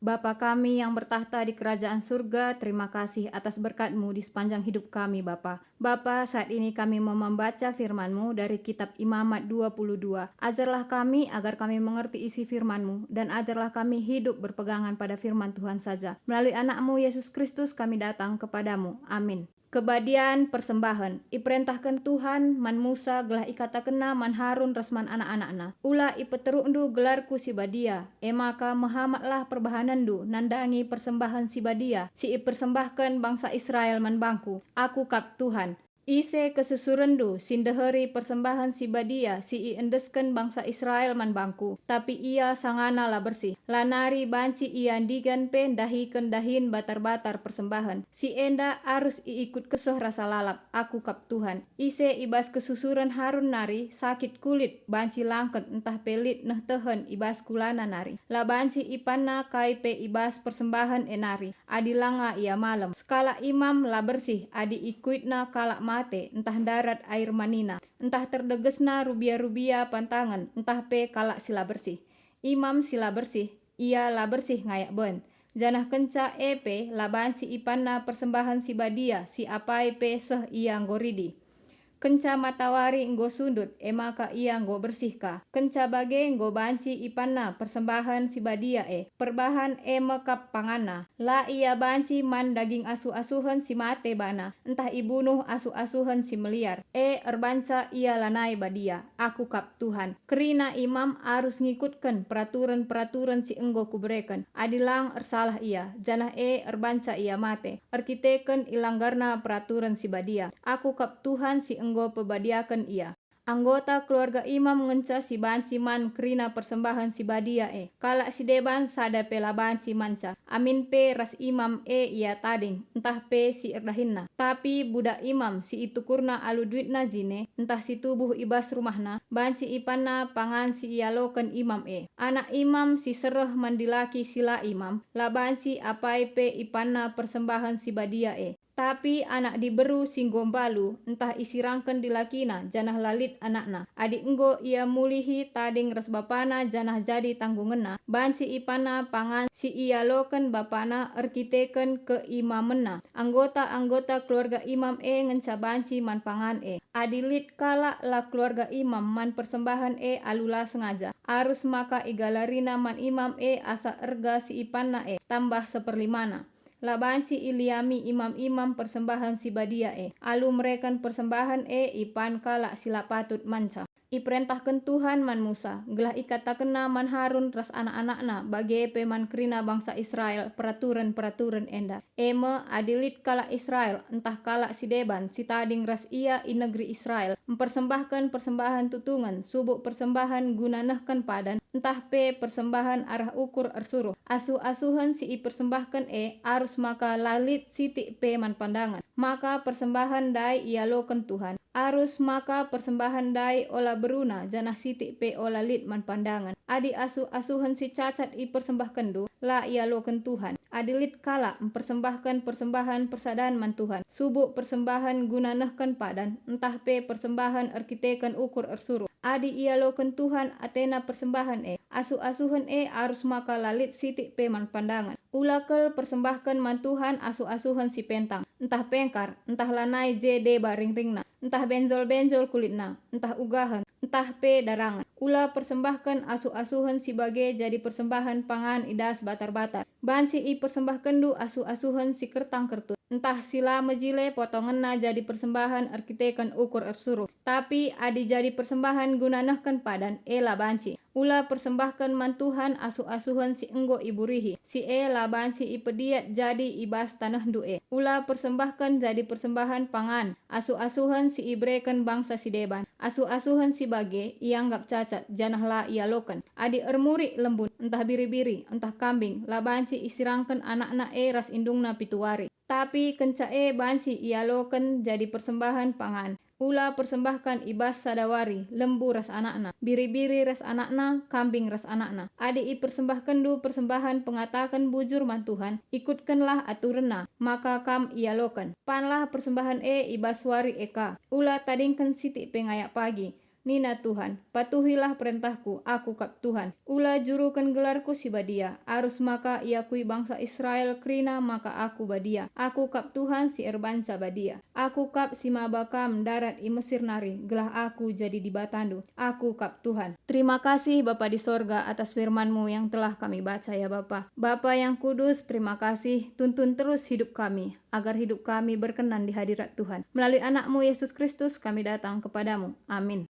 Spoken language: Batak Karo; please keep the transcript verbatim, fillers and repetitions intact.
Bapa kami yang bertakhta di kerajaan surga, terima kasih atas berkat-Mu di sepanjang hidup kami, Bapa. Bapa, saat ini kami mau membaca firman-Mu dari Kitab Imamat dua puluh dua. Ajarlah kami agar kami mengerti isi firman-Mu, dan ajarlah kami hidup berpegangan pada firman Tuhan saja. Melalui Anak-Mu, Yesus Kristus, kami datang kepada-Mu. Amin. Kebadian persembahen. Iperentahken Tuhan man Musa gelah ikatakenna man Harun ras man anak-anakna, "Ula ipeterukndu gelarKu si badia, e maka mehamatlah perbahanenndu nandangi persembahen si badia si ipersembahken bangsa Israel man bangKu. Aku kap Tuhan. Ise kesusurenndu si ndeheri persembahen si badia si iendesken bangsa Israel man bangKu, tapi ia sangana la bersih, lanari banci ia ndigan pe ndahiken dahin batar-batar persembahen. Si enda arus iikutken seh rasa lalap. Aku kap Tuhan. Ise i bas kesusuren Harun nari sakit kulit, banci langket ntah pe lit nehtehen i bas kulana nari, la banci ipanna kai pe i bas persembahen e nari, adi langa ia malem. Sekalak imam la bersih adi ikuitna kalak mate, ntah ndarat air manina, ntah terdegesna rubia-rubia pantangen, ntah pe kalak si la bersih. Imam si la bersih, ia la bersih ngayak ben, janah kenca e pe la banci ipanna persembahen si badia si apai pe seh ia enggo ridi. Kenca matawari enggo sundut, e maka ia enggo bersih ka. Kenca bage enggo banci ipanna persembahen si badia e, perbahan e me kap panganna. La ia banci man daging asuh-asuhen si mate bana, ntah ibunuh asuh-asuhen si meliar, e erbanca ia lanai badia. Aku kap Tuhan. Kerina imam arus ngikutken peraturen-peraturen si enggo Kubereken. Adi lang, ersalah ia, janah e erbanca ia mate, erkiteken ilanggarna peraturen si badia. Aku kap Tuhan si enggo pebadiaken ia. Anggota keluarga imam ngenca si banci man kerina persembahen si badia e. Kalak si deban sada pe la banci manca, amin pe ras imam e ia tading, ntah pe si erdahinna. Tapi budak imam si itukurna alu duitna jine, ntah si tubuh i bas rumahna, banci ipanna pangan si ialoken imam e. Anak imam si sereh man dilaki si la imam, la banci apai pe ipanna persembahen si badia e. Tapi anak diberu si enggo mbalu, ntah isirangken dilakina janah la lit anakna, adi enggo ia mulihi tading ras bapana janah jadi tanggungenna, banci ipanna pangan si ialoken bapana erkiteken keimamenna. Anggota-anggota keluarga imam e ngenca banci man pangan e. Adi lit kalak la keluarga imam man persembahen e alu la sengaja, arus maka igalarina man imam e asa erga si ipanna e, tambah seperlimana. La banci iliami imam-imam persembahen si badia e. Alu mereken persembahen e ipan kalak si la patut manca. Iperentahken Tuhan man Musa, gelah ikatakenna man Harun ras anak-anakna, bage pe man kerina bangsa Israel, peraturen-peraturen enda. E me, adi lit kalak Israel, ntah kalak si deban, si tading ras ia i negeri Israel, mpersembahken persembahen tutungen, subuk persembahen guna nehken padan, ntah pe persembahen arah ukur ersuruh, asuh-asuhen si ipersembahken e arus maka la lit sitik pe man pandangen, maka persembahen ndai ialoken Tuhan. Arus maka persembahen ndai ola beruna, janah sitik pe ola lit man pandangen. Adi asuh-asuhen si cacat ipersembahkenndu, la ialoken Tuhan. Adi lit kalak mpersembahken persembahen persadan man Tuhan, subuk persembahen guna nehken padan, ntah pe persembahen erkiteken ukur ersuruh, adi ialoken Tuhan atena persembahen e, asuh-asuhen e arus maka la lit sitik pe man pandangen. Ula kal persembahken man Tuhan asuh-asuhen si pentang, ntah pengkar, ntah lanai je deba ringringna, ntah benjol-benjol kulitna, ntah ugahen, ntah pe darangen. Ula persembahken asuh-asuhen si bage jadi persembahen pangan i das batar-batar. Banci ipersembahkenndu asuh-asuhen si kertang-kertut, ntah si la mejile potongenna jadi persembahen erkiteken ukur ersuruh. Tapi adi jadi persembahen guna nehken padan, e la banci. Ula persembahken man Tuhan asuh-asuhen si enggo iburihi, si e la banci ipediat jadi i bas tanehndu e. Ula persembahken jadi persembahen pangan asuh-asuhen si ibereken bangsa si deban. Asuh-asuhen si bage ianggap cacat, janah la ialoken. Adi ermurik lembun, ntah biri-biri, ntah kambing, la banci isirangken anakna e ras indungna pitu wari. Tapi kenca e banci ialoken jadi persembahen pangan. Ula persembahken i bas sada wari, lembu ras anakna, biri-biri ras anakna, kambing ras anakna. Adi ipersembahkenndu persembahen pengataken bujur man Tuhan, ikutkenlah aturenna, maka kam ialoken. Panlah persembahen e i bas wari e ka. Ula tadingken sitik pe ngayak pagi. Nina Tuhan, "Patuhilah perentahku, Aku kap Tuhan. Ula juruken gelarku si badia, arus maka iakui bangsa Israel kerina maka Aku badia. Aku kap Tuhan si erbanca badia. Aku kap si maba kam ndarat i Mesir nari, gelah Aku jadi Dibatandu. Aku kap Tuhan." Terima kasih, Bapa di sorga, atas firman-Mu yang telah kami baca, ya Bapa. Bapa yang kudus, terima kasih, tuntun terus hidup kami, agar hidup kami berkenan di hadirat Tuhan. Melalui Anak-Mu, Yesus Kristus, kami datang kepada-Mu. Amin.